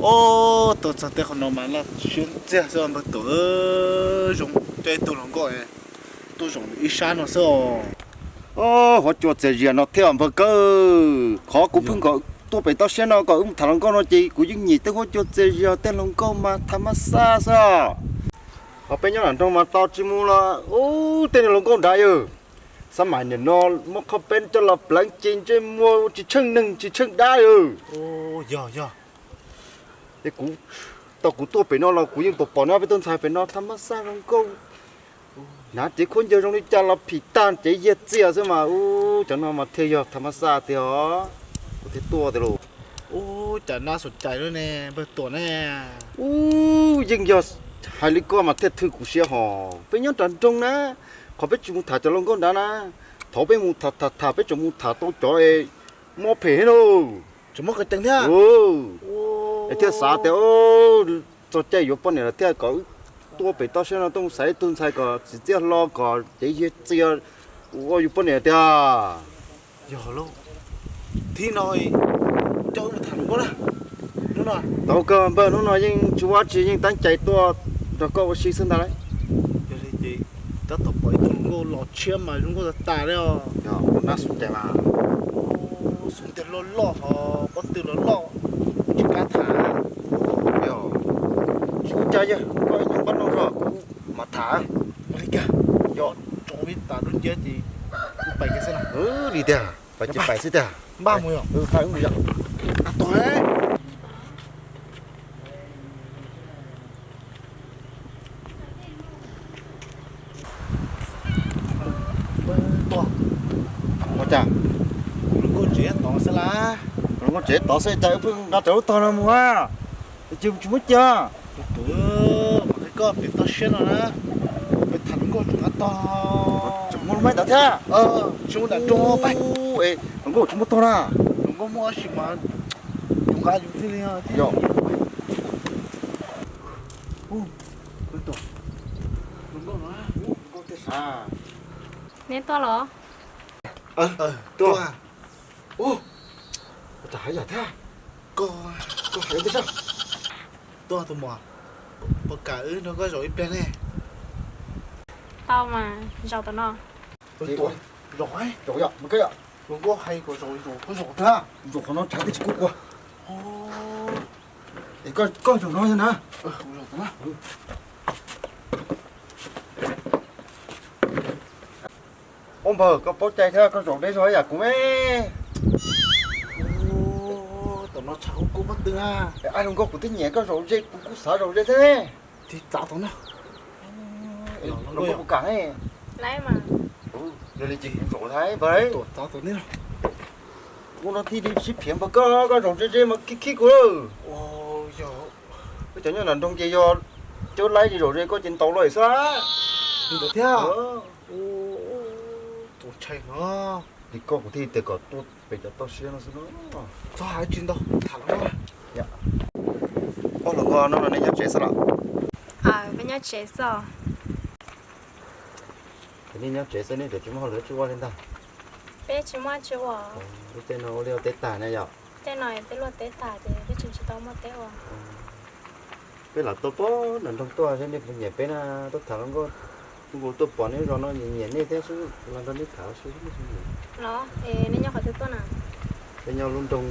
Ub, tuaj txog tej qhov no mas laj siab ntxiag xwb npawg Tuam. Zoo coj ib tug hluas nkauj tuaj zaum ib sab no xwb os. Huab cua txias zias no thiab npawg Kawg, qhov kuv pheej kom tuaj pem toj siab no kom wb mus tham hluas nkauj no ces kuv yeej nyiam tej huab cua txias zias, tej hluas nkauj mas tham mas xaj xwb. Ho peb nyob nram nroog mas tau tsis mus los ub tej niag hluas nkauj nrad yawg, xab maim niam no muab qhov peb coj los pleev ces ntsej muag tsis tsheej neeg tsis tsheej dab yawg. Yog, yog. Es kuv, tau kuv tuaj pem no los kuv yeej pom pom no peb tuaj ntxhais pem no tham mas xaj hluas nkauj, hnav cev khaub ncaws zoo li cas los phim tag cev yiag txias xwb mas ub cov no mas thiaj yog tham mas xaj tiag os. Kuv thiaj tuaj tiag lauj. Ub, cas nab xum cais lub ne npawg Tuam ne. Ub, yeej yog hais li koj mas thiaj thw kuv siab hos. Peb nyob nram nroog na, qhov peb tsis mus tham cov hluas nkauj nrad na, thaum peb mus tham tham tham peb tseem mus tham tau cov es mob phem thiab lauj. Tseem mob kawg ceev thiab. Es thiaj xav tias txog caij yuav poj niam lawm thiaj kom wb tuaj pem toj siab no tuaj xaiv ib tug ntxhais kom txiv txiaj hlo kom cev yiag txias ua yus poj niam tiag. Yog lauj, thib no coj wb mus tham hluas nkauj na. Tau kawg npawg, hnub no yeej tsis ua dab tsi yeej teeb cai tuaj nrog koj ua si xwb ntag lauj. Yog li ces tab tom pom ib tug hluas nkauj los tshiab mas zoo nkauj tas tas li os. Yog, nab xum cais mas. Xum tiag loj loj ho pob tw los loj, tsis kam tham. Yog, tsis ua cas yawg, koj ib nyuag npaj no los kuv mam tham. Ua li cas? Yog, tso ib tas lub nciab ces kuv pais kiag xwb na. Li tiag, pais ces pais xwb tiag. Npaj mus yog. Pais mus yog. Tos. Ua cas? Hluas nkauj tsev tod xwb las. Hluas nkauj tsev tod xwb cas wb pheej nqa rawv lub tog no mus a? Ces tsis muab cia. Tus, mas qhia koj pem toj siab no na, peb tham hluas nkauj tseem nqa tog. Tseem muaj lub maib ntawd thiab. Tsis muaj nram nroog pab. Hluas nkauj tsis muaj tog na. Hluas nkauj muaj tab sis mas tseem nqa yus thiaj li. Yog. Neb tuaj los? Tuaj. Ua cas haj yam thiab? Koj, koj hais ua ntej seb. Tuaj tus muam, puas kam wb nrog koj zaum ib pliag ne? Tau mas, zaum tom no. Zaum, zaum yom, mus koj yom. Hluas nkauj hais kom zaum, zaum koj zaum twg? Zaum qhov no tshav twb tsis kub kua. Es koj zaum no yog na. Ua npawg, koj paub cai thiab koj zaum deb zog ib yam kuv me. Tom no tshav kub kub pob tw na. Ai hluas nkauj, kuv twb nyiam koj zaum ze, kuv kuj xav zaum ze thiab ne. Tiv txav tom no. Hluas nkauj puas kam ne? Yog li ces kuv zaum ntag npawg. Ua no thiaj li sib phiav npawg, koj, koj zaum ze ze mas khib khib kuv. Peb cov nyob nram nroog ces yog cawb laib ces zaum ze koj ces ntaus los xwb. Li ntawd thiab. Tus ntshai no. Li koj kuv thiaj tias kom tuaj pem cov toj siab no xwb no. Txhob hais tsis ntau, tham los. Ob hluas nkauj no nej nyob tsev xwb los? Peb nyob tsev xwb. Nej nyob tsev xwb nej tsis muaj hauj lwm tsis ua li ntag? Peb tsis muaj tsis ua. Tej no ua liaj ua teb tag ne yom? Tej no peb luaj teb tag ces peb tsis tsis tau muaj teb ua. Peb lam tuaj pem nram nroog tuaj seb nej puas nyiam peb na, tuaj tham hluas nkauj. Kuv tuaj pom nej zos no nyiam nyiam nej thiab xwb los nrog nej tham ua si. Los, nej nyob qhov twg tuaj na? Peb nyob lub nroog,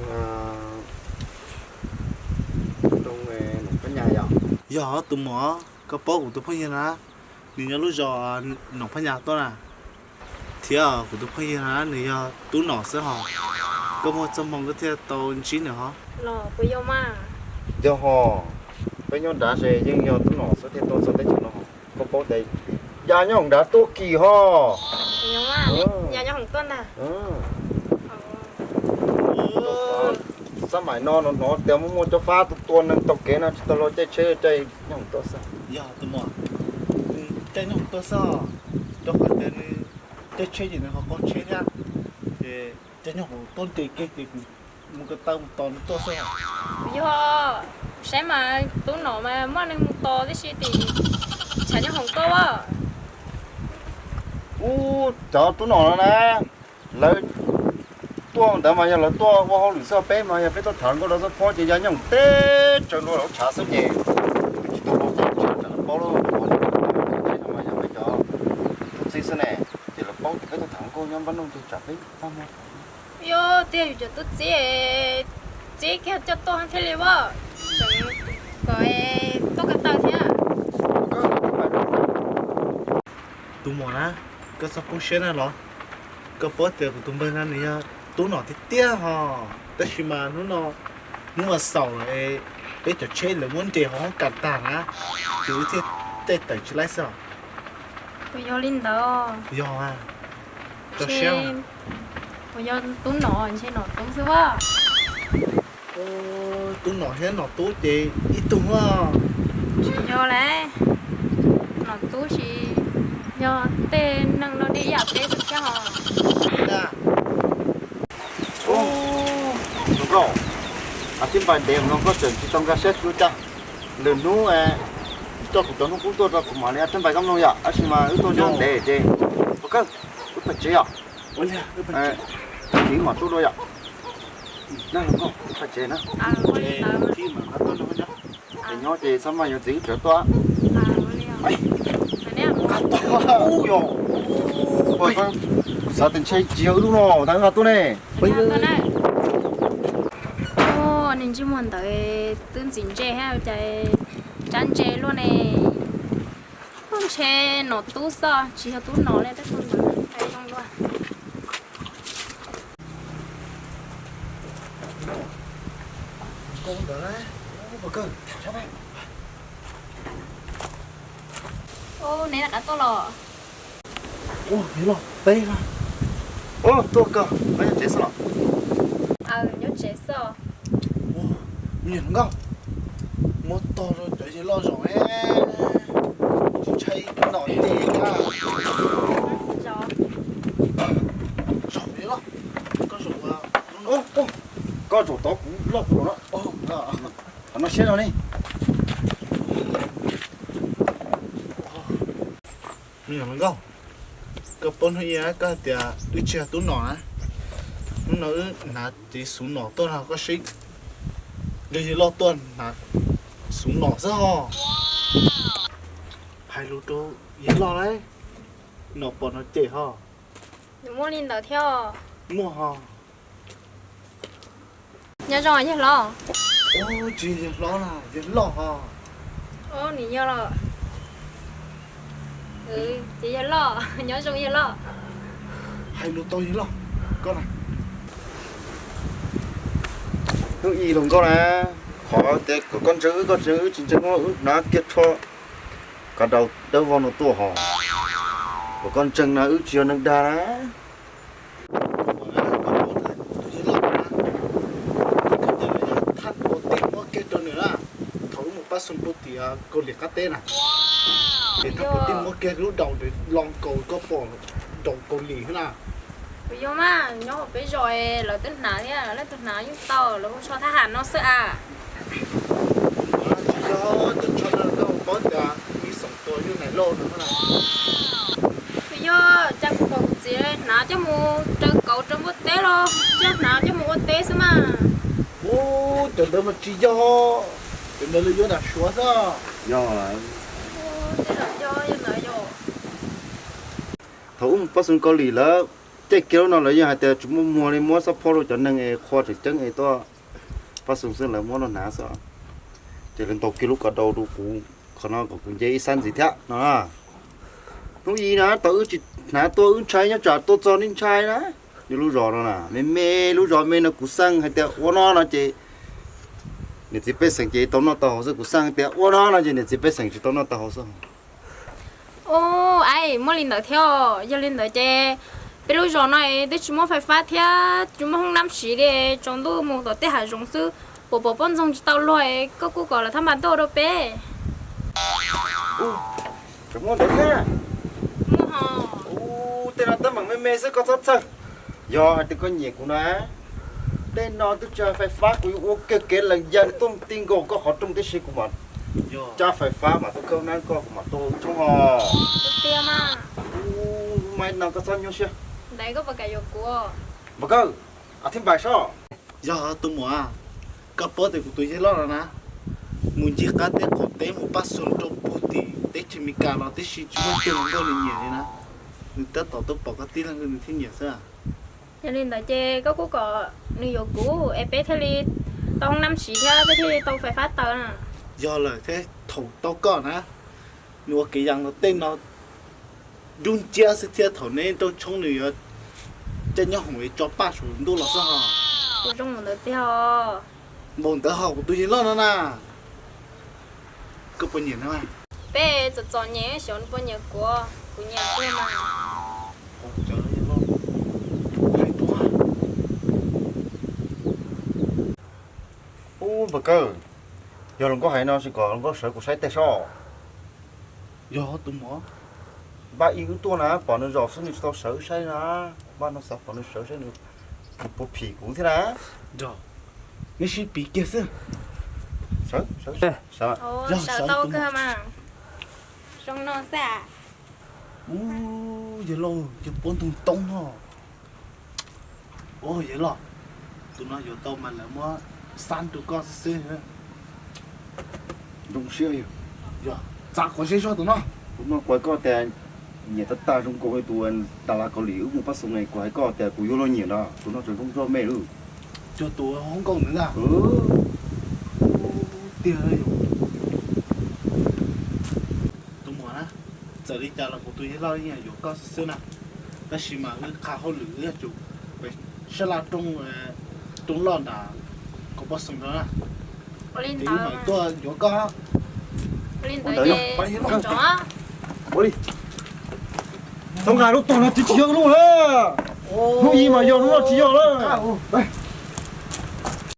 lub nroog Noom Phab Nyas yom. Yog tus muam, koj paub kuv tus phooj ywg na, nws nyob lub zos Noom Phab Nyas tuaj na. Thiab kuv tus phooj ywg na nws yog Tub Nom xwb hos. Koj muaj txoj hmoo koj thiaj tau ntsib nws hos. Los puas yog mas? Yog hos, peb nyob nrad ces yeej yog Tub Nom xwb thiaj tuaj txog teb chaws no. Koj paub tias Yaj nyob hoom nrad tuaj kis hos. Yaj nyob hoom tuaj ntag. Xab maim no hnov tias muaj muaj cov fab tua tua neeg taug kev no tsis tau los caij tsheb caij nyob hoom tuaj xwb. Yog tus muam, nws caij nyob hoom tuaj xwb, rau qhov tias nws caij tsheb ces nws ho qaug tsheb thiab, ces caij nyob hoom tuaj nres kiag ces kuv mus ko taw mus tos nws tuaj xwb. Yog, saib mas Tub Nom mas muaj neeg mus tos tib si tim tshav nyob hoom tuaj as. Ub, cov tub nom no na, lawv tuaj ntawd mas yog lawv tuaj ua hauj lwm xwb, peb mas yog peb tuaj tham nkauj rau txoj phob ces ya nyooj teb tsaws nrua lawv tshav xwb ces tsis tau paub, tsis tau paub lawm. Peb no mas yog peb cov tub txib xwb ne, ces lawv paub tias peb tuaj tham nkauj nyob npab noog ces tsam peb txaj muag. Yog tiag, yus cov tub txib, txib kiag coj tuaj thiaj li as, tseem kom tuaj ko taw thiab. Tus muam na, koj txhob poob siab na los. Koj paub tias kuv tus npawg no nws yog tub nom tiag tiag hos, tab sis mas hnub no hnub vas xaum lawm, peb cov tsheb lawv muab nres hauv hoob kas tag na, ces wb thiaj tej tawm tsis laib xwb. Puas yog li ntawd? Yog, koj siab. Puas yog tub nom ntshe nom tub xwb as. Tub nom thiab nom tub ces ib tug as. Tsis yog lawm, nom tub ces yog tej neeg dog dig ib yam peb xwb thiab hos. Nkauj, a tij npais ntev no koj tseem tsis tau nkag siab cuag cas. Lwm hnub coj kuv cov hnub qub tuaj rau kuv mam li a tij npais koj mloog yom, tab sis mas wb tuaj nyob ntev ces, ua kawg, wb pais tsev yom. Txiv mam tuaj dua yom. Na los nkauj, wb pais tsev na. Txiv mam tuaj dua, es nyob ces txhob maj yuav txiv wb tseem tuaj. Yog, xav tias ntshe tsis yog wb lub no, tas wb nqa tuaj ne. Ua, niag ntsej muag ntawd twb ntxim ntse thiab cas cab ntse luaj ne. Ntshe nom tub xwb tsis yog tub nom li tej tug ntawd. Hais zoo dua. Ua, neb rov qab tuaj los? Ua, yawg loj peb na. Ua, tuaj kawg, koj nyob tsev xwb los? Aws, nyob tsev xwb. Ua, me nyuam hluas nkauj, muab tog rau cov yawg loj zaum, tsis ntshai ib tug nom ces na. Zaum, zaum yawg loj, koj zaum. Koj zaum tod kuv loj kuv zaum no. Qhov no siab no ne. Me nyuam hluas nkauj, koj paub hnub ib koj hais tias wb tsis yog tub nom na. Hnub no wb hnav cev xuv nom tuaj rau koj saib. Yog yawg loj tuaj hnav xuv nom xwb ho. Hais lus rau yawg loj lauj, nom pom nom cem ho. Nws muaj li ntawd thiab. Muaj ho. Nyob zoo yawg hlob. Tsis yawg hlob na, yawg loj ho. Nws yog los. Ces yawg loj, nyob zoo yawg loj. Hais lus tau yawg loj, koj na. Hnub ib hluas nkauj na, qhov tias kom koj ntseeg wb koj ntseeg, wb tsis ntseeg wb hnav kiag tsho kav daus dawb vog no tuaj ho. Kom koj ntseeg na, wb tsis yog neeg dag na. Thaj Puas Tij muab kiag rau nws na, thaum wb mus pab xoo pub tim Kaus Lim qab teb na. Ces Thaj Puas Tij muab kiag lub daus los nkaus koj pom daus Kaus Lim xwb na. Kuv yog mas nyob hauv peb zos lawv twb hnav thiab, leej twg hnav yeej tau, lawv hu tsho thab ham no xwb a. Tsis yog, cov tsho no koj paub tias ib xoom tua yog nais lauj no na. Kuv yog cas kuv pom kuv txiv hnav coj mus raws kauv raws npua teb los coj hnav coj mus ua teb xwb mas. Ub, cov ntawd mas tsis yog, cov ntawd lawv yuav nram Suav xwb. Yog, yog ntawd yog. Thaum wb mus pab xoo Kaus Lim lawv caij kiag lub no lawv yeej hais tias tsis muaj muag li, muab xob phob rau cov neeg es qhua tseem ceeb es tuaj pab xoo xwb lawv muab no hnav xwb. Ces lawv ntaus kiag lub kav daus rau kuv qhov no kom kuv nce ib sab ntxiv thiab no. Hnub ib na tau wb tsis hnav tuaj wb ntshai nyob tsam tuaj txog nej ntshai na. Nws lub zos no na me me, lub zos me no kuv xeej hais tias ua no no ces niam txiv pej xeem ces tau noj tau haus xwb, kuv xeej hais tias ua no no ces niam txiv pej xeem tsis tau noj tau haus xwb. Ub, aib, muaj li ntawd thiab. Yog li ntawd ces peb lub zos no twb tsis muaj fais fab thiab tsis muaj hoob nab siv li, tsaus ntuj mus tom tej hav zoov xwb, puas pom poj ntxoog tsis tau luag, koj kuj kom lawv thab npas tuaj ua rau peb. Muaj ntawd thiab. Muaj ho. Ub, tej no teeb meem me me xwb koj txhob txhawj. Yog hais tias koj nyiam kuv na, tej no twb tsis muaj fais fab, kuv yuav ua kiag kev lees ya tuaj ti nkaus koj qhov rooj tib si, kuv mam cab fais fab mam tuaj khawb nab koj, kuv mam tuaj ua tshoob os. Tiag mas. Mas no koj txhob nyuaj siab. Ntawd koj puas kam yuav kuv? Npawg Kawj, a thiab npais sob. Yog tus muam, koj paub tias kuv tus yawg loj no na, mus ncig qab teb qaum teb mus paj xoom rau puag tim teb chaws Amelikas los tib si tsis muaj tus hluas nkauj nws nyiam li na. Nws tab tom tuaj pom koj tib leeg nws thiaj nyiam xwb. Yog li ntawd ces koj kuj kom nws yuav kuv es peb thiaj li tau hoob nab siv thiab peb thiaj li tau fais fab taws na. Yog lawm thiab, thaum tau koj na, nws ua kev yas los tej no dub nciab xwb thiab, thaum neb nrauj tshoob nws yuav caij nyob hoom es tso paj saum ntuj los xwb ho. Kuv zoo mus ntawd tiag os. Npaum ntawd ho kuv tus yawg loj no na. Koj puas nyiam na? Peb txom txom nyem xyov nws puas nyiam kuv, kuv nyiam kawg mas. Ub, npawg Kawj, yog hluas nkauj hais no ces kom hluas nkauj sawv kuv saib tej sob. Yog tus muam. Npaj ib wb tuaj na, pom nws zaum xwb nws tsis tau sawv wb saib na. Npaj no xav pom nws sawv saib nws puas phim kuv thiab na. Yog, neb sib piv kiag xwb. Sawv, sawv, sawv. Yog, sawv tau kawg mas. Zoo no xwb. Ub, yawg laus, yawg puab ntug toob no. Ub, yawg laus, tus no yuav tau mas lawv muab xab rau koj xwb xwb. Zoo siab yog. Yog, txav quav zeb zog tus no. Kuv no kuv hais koj tias nyiam tag tag zoo nkaus li tus tas las Kaus Lim wb mus paj xoom ne, kuv hais koj tias kuv yuav luag nyiam ntag, tus no tseem zoo zog me lawm. Cog tus hoob nkauj ntawd ntag. Tiag, tus muam na, txawm li cas los kuv tus yawg loj yeej yuav koj xwb xwb na. Tab sis mas wb qha hauj lwm wb yuav tsum sab laj roob loj nram kaum paj xoom rau na. Ces wb mam tuaj yuav koj. Ua li ntawd ces ua li, txhob nqa lub tog no tsis yog lub na. Hnub ib mas yog, hnub no tsis yog lawm.